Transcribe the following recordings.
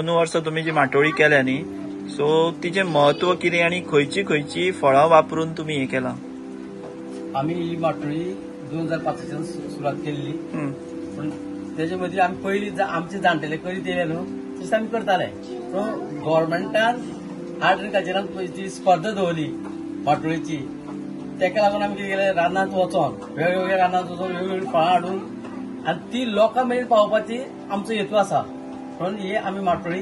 अंदू वर्सा तुमी जी माटोळी केल्या न्ही, सो तिचें म्हत्व कितें आनी खंयची खंयची फळां वापरून तुमी हें केलां? आमी ही माटोळी 2005 सुरवात केल्ली, पूण तेजे मदीं आमी पयलीं आमचे जाणटेले करीत येयले न्हू तशें आमी करताले. पूण गव्हर्मेंटान आर्ट आनी कल्चरान जी स्पर्धा दवरली माटोळीची, तेका लागून आमी कितें केलें, रानांत वचोन वेगवेगळ्या रानांत वचोन वेगवेगळीं फळां हाडून आनी ती लोकां मेरेन पावोवपाची आमचो हेतू आसा. म्हणून ही आमी माटोळी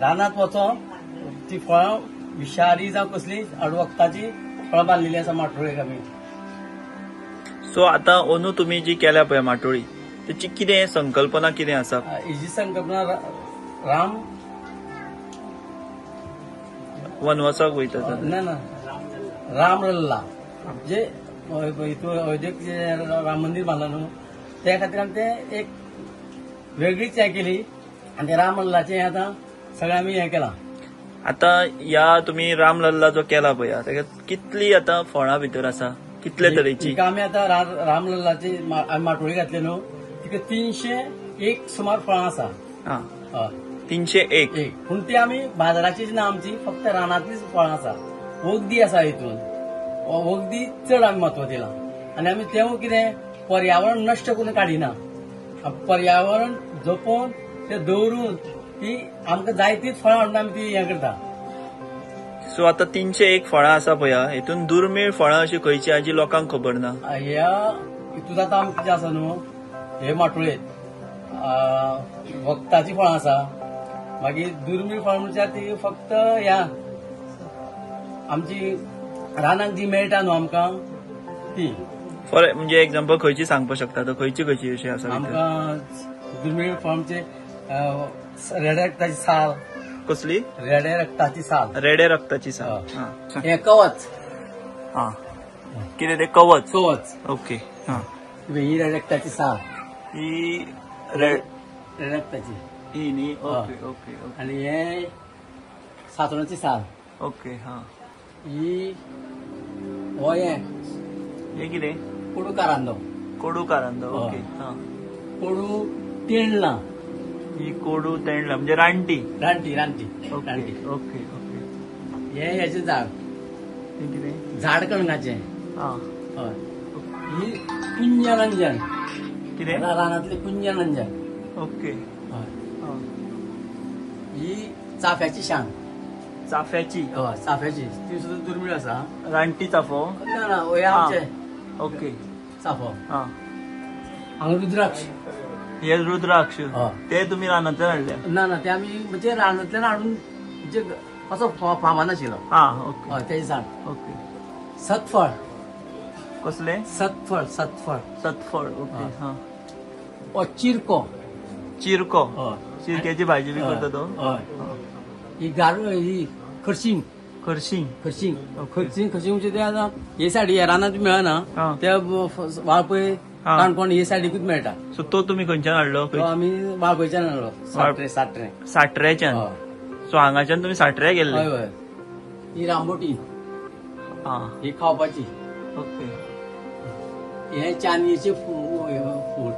रानांत वचोन ती फळां विशारी जावं कसली हाडून वखदाची फळां बांदलेली आसा माटोळेक आमी. सो आतां अंदू तुमी जी केल्या पळय माटोळी, तेची कितें संकल्पना कितें आसा? हिजी संकल्पना राम वनवासाक वयता, ना ना राम लल्ला जे अयोध्येक जे राम मंदीर बांदला न्हू त्या खातीर आमी ते एक वेगळीच हें केली आनी ते राम लल्लाचें आतां सगळें आमी हें केलां. आतां ह्या तुमी राम लल्ला जो केला पळय, ताका कितली आतां फळां भितर आसा, कितले तरेची? आमी आतां राम लल्लाची आमी माटोळी घातली न्हू, तिका 301 सुमार फळां आसा. 301 एक, पूण ती आमी बाजाराची ना, आमची फक्त रानांतलीच फळां आसा. वखदी आसा, हितून वखदी चड आमी म्हत्व दिलां आनी आमी तें कितें पर्यावरण नश्ट करून काडिना, पर्यावरण जपोवन तें दवरून ती आमकां जाय तीच फळां हाडून आमी ती हें करता. सो आतां 301 फळां आसा पळय, हितून दुर्मीळ फळां अशी खंयची आहा जी लोकांक खबर ना? ह्या हितून आतां आमकां कितें आसा न्हू, हे माटोळेंत वखदाचीं फळां आसा. मागीर दुर्मीळ फळां म्हणल्यार ती फक्त ह्या आमची रानांत जी मेळटा न्हू आमकां ती. फॉर म्हणजे एक्झाम्पल खंयची सांगपाक शकता तो, खंयची खंयची अशी आसा आमकां दुर्मीळ फळां म्हणजे रेड्या रक्ताची साल. कसली? रेड्या रक्ताची साल. रेड्या रक्ताची साल. हे कवच. हा, कितें तें कवच? कवच. ओके. हा, ही रेड्या रक्ताची साल, ही रेड्या रक्ताची ही न्ही. Okay okay. आनी हे सातोणाची साल. ओके. हा, ही हो हे कितें? कोडू कारांदो. कोडू कारांदो. ओके. हा, कोडू तेंडलां. ही कोडू तेंडलां म्हणजे रानटी. रानटी रानटी. रानटी. Okay okay. हे हेचें झाड. हें कितें? झाड कणगाचें. हा, हय. ही कुंजरंजन. कितें? रानांतली कुंजरंजन. ओके. हय. ही चाफ्याची शांग. चाफ्याची? हय, चाफ्याची. ती सुद्दां दुर्मीळ आसा. रानटी चाफो? ना ना, हे आमचे. ओके, चाफो. हा, हांगा रुद्राक्ष. हे रुद्राक्ष ते तुमी रानांतल्यान हाडले? ना ना, ते आमी म्हणजे रानांतल्यान हाडून म्हणजे असो फामान आशिल्लो. हा, ओके. हय, तेजें झाड. ओके. सतफळ. कसलें? सतफळ. सतफळ. सतफळ. ओके. हा, ओ चिरको. चिरको. चिरक्याची भाजी बी करता तो? हय. ही गारू, ही खरशींग. खरशींग. खरशींग. खरशींग खरशींग म्हणजे ते आतां हे सायडी रानांत मेळना, ते वाळपय काणकोण हे सायडीकूच मेळटा. सो तो तुमी खंयच्यान हाडलो? तो आमी वाळपयच्यान हाडलो. साट्रे. साट्रे. साट्रेच्यान. सो हांगाच्यान तुमी साट्रे गेल्ले? हय हय. ही रामबोटी. ही खावपाची. ओके. हे चानयेचें फूल.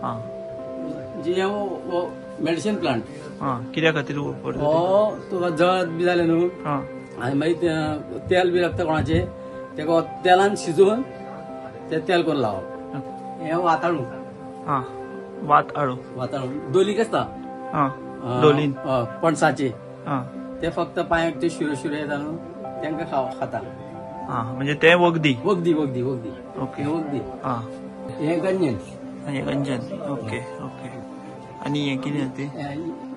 म्हणजे हें मेडिसीन प्लांट. कित्या खातीर वापरता? हो, तुका जळत बी जालें न्हू आनी मागीर तेल बी लागता कोणाचें, तेका तेलान शिजोवन तें तेल करून लावप. हें वाताळू. वाताळू. वाताळू दोलीक आसता. दोलीन पणसाचे ते फक्त पांयाक ते शिरो शिरो येता न्हू तेंकां खाता. म्हणजे ते वखदी. वखदी वखदी वखदी. ओके, वखदी. हें गंजन. हें गंजन. Okay okay. आनी हें कितें तें?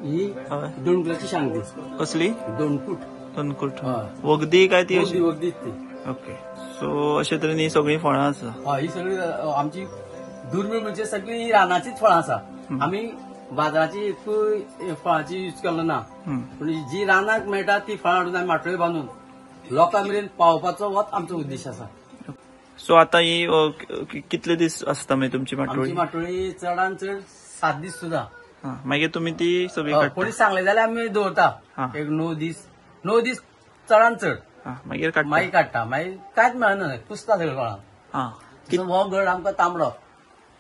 ही दोणकुटाची शांग ती. कसली? दोणकूट. दोणकूट. वखदी काय ती? वखदी वखदीच ती. ओके. सो अशे तरेन ही सगळीं फळां आसा. हय, ही सगळी आमची दुर्मीळ म्हणजे सगळी रानाचीच फळां आसा. आमी बाजाराची इतकूय फळांची यूज केलो ना, पूण जी रानाक मेळटा ती फळां हाडून आमी माटोळी बांदून लोकां मेरेन पावोवपाचो होच आमचो उद्देश आसा. सो आतां ही कितले दीस आसता मागीर तुमची माटोळी? आमची माटोळी चडान चड 7 दीस सुद्दां. मागीर तुमी ती सगळी कोणी सांगले जाल्यार आमी दवरता एक 9 दीस. 9 दीस चडान चड. मागीर मागीर काडटा. मागीर कांयच मेळना, कुसता सगळें फळां. हो गड आमकां तांबडो.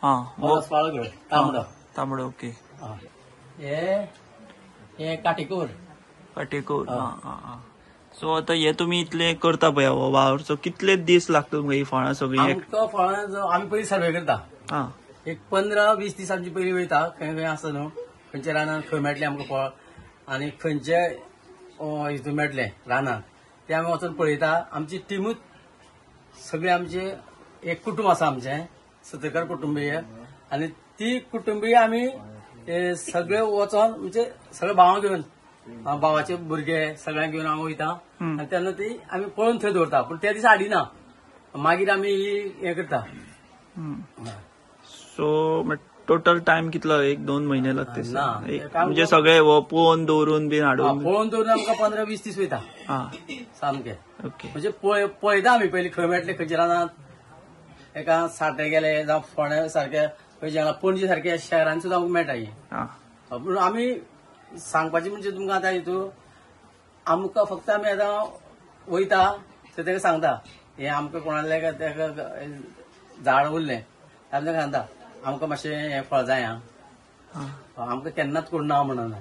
हा, गड तांबडो. तांबडो. ओके. हे हे काटेकोर. काटेकोर. सो आता हे तुमी इतले करता पळय हो वावर, सो कितले दीस लागता तुमकां ही फळां सगळीं? आमकां फळां आमी पयलीं सर्वे करता. एक 15-20 दीस आमची पयलीं वयता खंय खंय आसा न्हू, खंयच्या रानान खंय मेळटलें आमकां फळ आनी खंयचे हितून मेळटलें रानान तें आमी वचून पळयता. आमची टिमूच सगळी आमचे एक कुटुंब आसा आमचें, सतरकर कुटुंबीय, आनी ती कुटुंबीय आमी सगळे वचोन म्हणजे सगळे भावां घेवन, भावाचे भुरगे सगळ्यांक घेवन आमी वयता आनी तेन्ना ती आमी पळोवन थंय दवरता, पूण त्या दिसा हाडिना, मागीर आमी हें करता. सो टोटल टायम कितलो? 1-2 म्हयने लागते म्हणजे सगळे पळोवन दवरून बीन हाडून? पळोवन दवरून आमकां 15-20 दीस वयता सामके. म्हणजे पळयता आमी पयलीं खंय मेळटले, खंयच्या रानांत, एका साटे गेले जावं फोंड्या सारके, खंयच्या पणजे सारके शहरान सुद्दां आमकां मेळटा ही. पूण आमी सांगपाचें म्हणजे तुमकां आतां हितून आमकां फक्त आमी आतां वयता थंय ताका सांगता हें आमकां कोणालें ताका झाड उरलें आमी ताका सांगता आमकां मातशें हें फळ जाय, आमकां केन्नाच कोण ना म्हणना.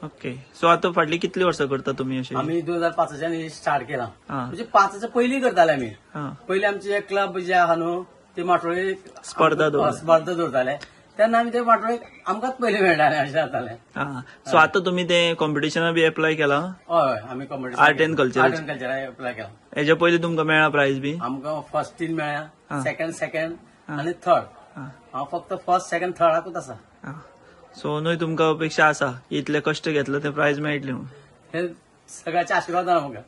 ओके. सो आतां फाटलीं कितलीं वर्सां करता तुमी अशें? आमी 2005च्यान स्टार्ट केलां. म्हणजे 5च्या पयलीं करताले आमी. पयलीं आमचे क्लब जे आहा न्हू ते माटोळे स्पर्धा दवरताले, तेन्ना आमी ते माटोळेक आमकांच पयलीं मेळटाले अशें जातालें. सो आतां तुमी ते कॉम्पिटिशना बी एप्लाय केला? हय, आमी competition art and culture apply केला. हेच्या पयलीं तुमकां मेळ्ळा प्रायज बी? आमकां फर्स्ट 3 मेळ्ळा, सेकंड आनी थर्ड. हांव फक्त फर्स्ट सेकंड थर्डाकूच आसा. सो न्हय तुमकां अपेक्षा आसा की इतले कश्ट घेतले ते प्रायज मेळटले म्हणून? हे सगळ्याचे आशिर्वाद आमकां.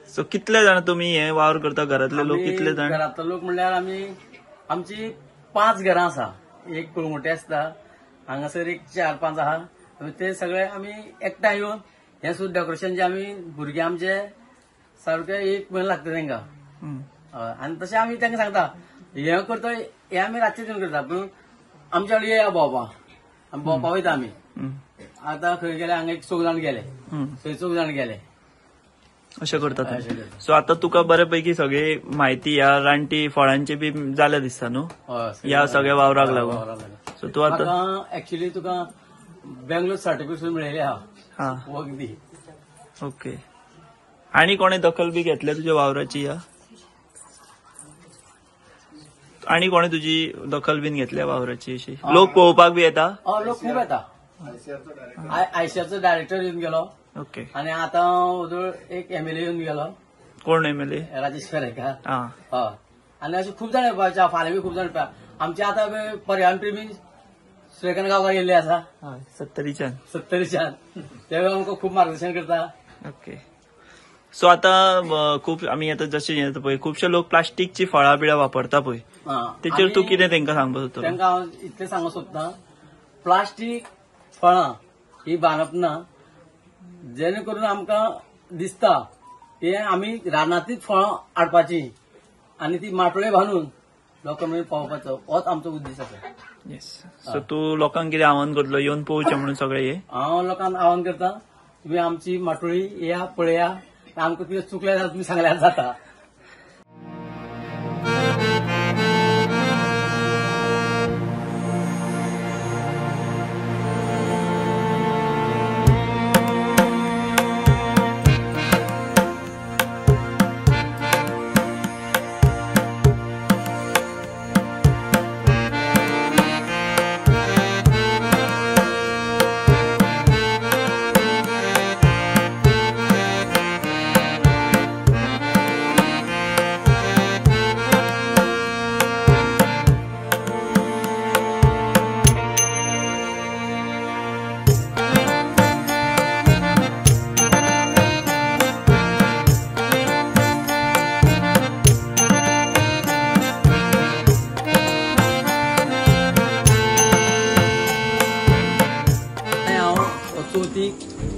सो कितले जाण तुमी हे वावर करता? घरांतले लोक कितले जाण? घरांतले लोक म्हणल्यार आमी आमची 5 घरां आसा. एक कुळमुटे आसता हांगासर, एक 4-5 आहा. ते सगळे आमी एकठांय येवन हें सुद्दां डेकोरेशन जे आमी भुरगे आमचे सारके 1 म्हयनो लागता तांकां. आनी तशें आमी तांकां सांगता हें करता, हें आमी रातचें येवन करता, पूण आमच्या वांगडा येया भोंवपा, आमी भोंवपा वयता. आमी आतां खंय गेले, हांगा एक 4 जाण गेले, थंय 4 जाण गेले, अशें करतात. सो आतां तुका बऱ्यापैकी सगळी म्हायती ह्या रानटी फळांची बी जाल्या दिसता न्हू ह्या सगळ्या वावराक लागून? सो तूं आतां एक्चुअली तुका बेंगलोर सर्टिफिकेट मेळिल्ली आहा वखदी. ओके. आनी कोणें दखल बी घेतल्या तुज्या वावराची? ह्या आनी कोणें तुजी दखल बीन घेतल्या वावराची अशी? लोक पळोवपाक बी येता? लोक खूब येता. आयसीआरचो डायरेक्टर येवन गेलो. ओके. आनी आतां एक एमएलए येवन गेलो. कोण एमएलए? राजेश केरकार. हय. आनी अशे खूब जाण येवपाचे, फाल्यां बी खूब जाण येवपा. आमचे आतां पर्यावरण प्रेमी सूर्यकांत गांवकार येयल्ले आसा सत्तरीच्यान, ते आमकां खूब मार्गदर्शन करता. ओके. सो आतां खूब आमी आतां जशें पळय खुबशे लोक प्लास्टिकची फळां बिळां वापरता पळय, तेचेर तूं कितें तांकां सांगपाक सोदता? तांकां हांव इतलें सांगूंक सोदता, प्लास्टीक फळां ही बांदप ना, जेणे करून आमकां दिसता ते आमी रानांतलीच फळां हाडपाची आनी ती माटोळे बांदून लोकां मेरेन पावोवपाचो होच आमचो उद्देश आसा. येस. सो तूं लोकांक कितें आव्हान करतलो येवन पळोवचें म्हणून सगळें हें? हांव लोकांक आव्हान करता, तुमी आमची माटोळी येया पळया, आमकां कितें चुकलें जाल्यार तुमी सांगल्यार जाता.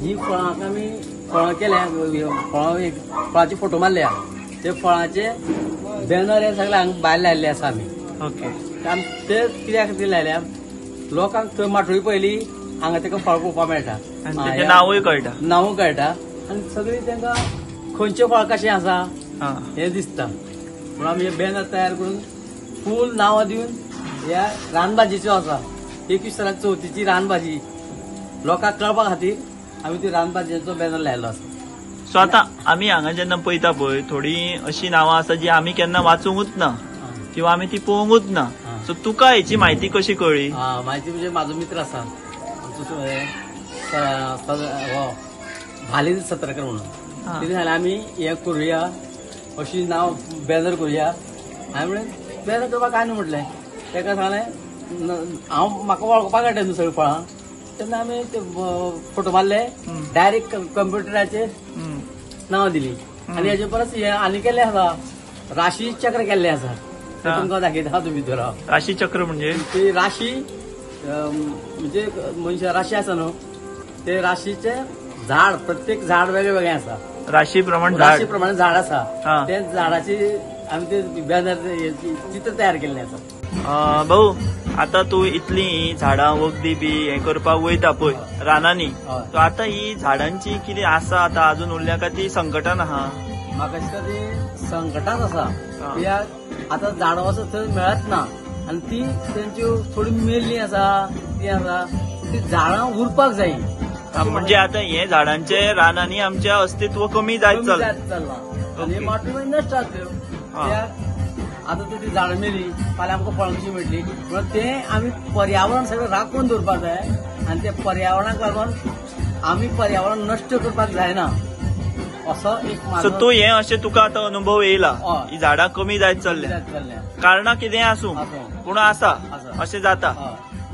ही फळां आमी फळां केल्या, फळां फळाचे फोटो मारल्या, ते फळाचे बॅनर हे सगळे हांगा भायर लायिल्ले आसा आमी. ओके. ते कित्या खातीर लायल्या, लोकांक थंय माटोळी पयली हांगा ताका फळ पळोवपाक मेळटा, नांवूय कळटा, नांवूय कळटा आनी सगळीं तांकां खंयचें फळ कशें आसा हें दिसता. म्हणून आमी हे बॅनर तयार करून फूल नांवां दिवन ह्या रानभाजीच्यो आसा, 21 तरांची चवथीची रानभाजी लोकांक कळपा खातीर आमी ती रानभाजयेचो बॅनर लायलो आसा. सो आतां आमी हांगा जेन्ना पळयता पळय थोडी अशी नांवां आसा जी आमी केन्ना वाचूंकूच ना किंवा आमी ती पळोवंकूच ना. सो तुका हेची म्हायती कशी कळ्ळी? म्हायती म्हणजे म्हाजो मित्र आसा आमचो भाली सत्रकर म्हणून, तेणी सांगलें आमी हें करुया अशी नांव बॅनर करुया. हांवें म्हणलें बॅनर करपाक काय न्हू म्हटलें. तेका सांगलें हांव म्हाका वळखपाक कळटा न्हू सगळीं फळां. तेन्ना आमी ते फोटो मारले, डायरेक्ट कंप्युटराचेर नांव दिली. आनी हेजे परस हें आनी केल्लें आसा, राशी चक्र केल्लें आसा, तुमकां दाखयता तुमी भितर. राशी चक्र म्हणजे ती राशी म्हणजे मनशा राशी आसा न्हू, ते राशीचे झाड, प्रत्येक झाड वेगळे वेगळे आसा, राशी प्रमाणे झाड आसा, ते झाडाची आमी ते बॅनर चित्र तयार केल्लें आसा. भाऊ आता तूं इतली झाडां वखदी बी हें करपाक वयता पळय रानांनी, सो आतां ही झाडांची कितें आसा आतां अजून उरल्या काय ती संकटान आहा? म्हाका दिसता ती संकटान आसा. कित्याक आतां झाडां वचत थंय मेळत ना आनी ती तेंच्यो थोडी मेल्ली आसा, ती आसा ती झाडां उरपाक जाय. म्हणजे आतां हे झाडांचे रानांनी आमचें अस्तित्व कमी जायत चल्लां आनी माटवी मागीर नश्ट जातल्यो. कित्याक आतां ती झाडां मेली फाल्यां आमकां फळां कशी मेळटली? म्हणून तें आमी पर्यावरण सगळें राखून दवरपाक जाय आनी ते पर्यावरणाक लागून आमी पर्यावरण नश्ट करपाक जायना असो एक. सो तूं हें अशें तुका आतां अनुभव येयला, ही झाडां कमी जायत चल्ल्या, कारणां कितेंय आसूं पूण आसा अशें जाता.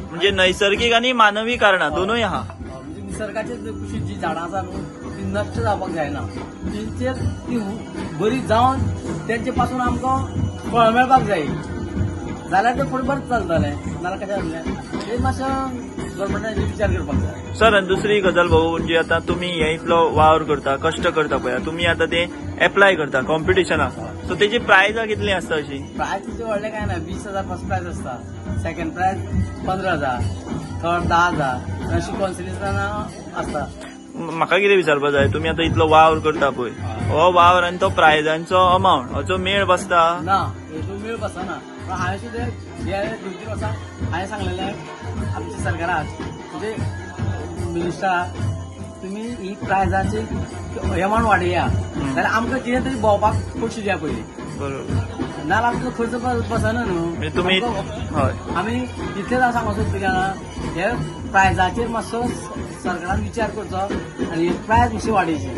म्हणजे नैसर्गीक आनी मानवी कारणां दोनूय आहा. म्हणजे निसर्गाचे कुशीक जी झाडां आसा न्हू ती नश्ट जावपाक जायना, तेंचेर ती बरी जावन तेंचे पासून आमकां फळ मेळपाक जाय जाल्यार तें फुडें बरें चलतलें, नाल्यार कशें जातलें? तें मातशें गव्हर्मेंटान विचार करपाक जाय. सर आनी दुसरी गजाल भाऊ, म्हणजे आतां तुमी हे इतलो वावर करता, कश्ट करता पळय, तुमी आतां ते एप्लाय करता कॉम्पिटिशनाक, सो तेजी प्रायजां कितली आसता अशी? प्रायज तिचे व्हडलें कांय ना, 20,000 फर्स्ट प्रायज आसता, सेकंड प्रायज 15,000, थर्ड 10,000, अशी कॉन्सिलेशनां आसता. म्हाका कितें विचारपाक जाय, तुमी आतां इतलो वावर करता पळय, हो वावर आनी तो प्रायजांचो अमावंट हाचो मेळ बसता ना? हेचो मेळ बसना. पूण हांवें सुद्दां हे 2-3 वर्सां हांवें सांगलेलें आमच्या सरकाराक, म्हणजे मिनिस्टराक, तुमी ही प्रायजाची अमावंट वाडया जाल्यार आमकां कितें तरी भोंवपाक पयशे दिया पयलीं, बरोबर, नाल्यार आमचो खर्च बसना न्हू. तुमी आमी इतलेंच हांव सांगूंक सोदता जाणा, हे प्रायजाचेर मातसो सरकारान विचार करचो आनी प्रायज मातशी वाडयची.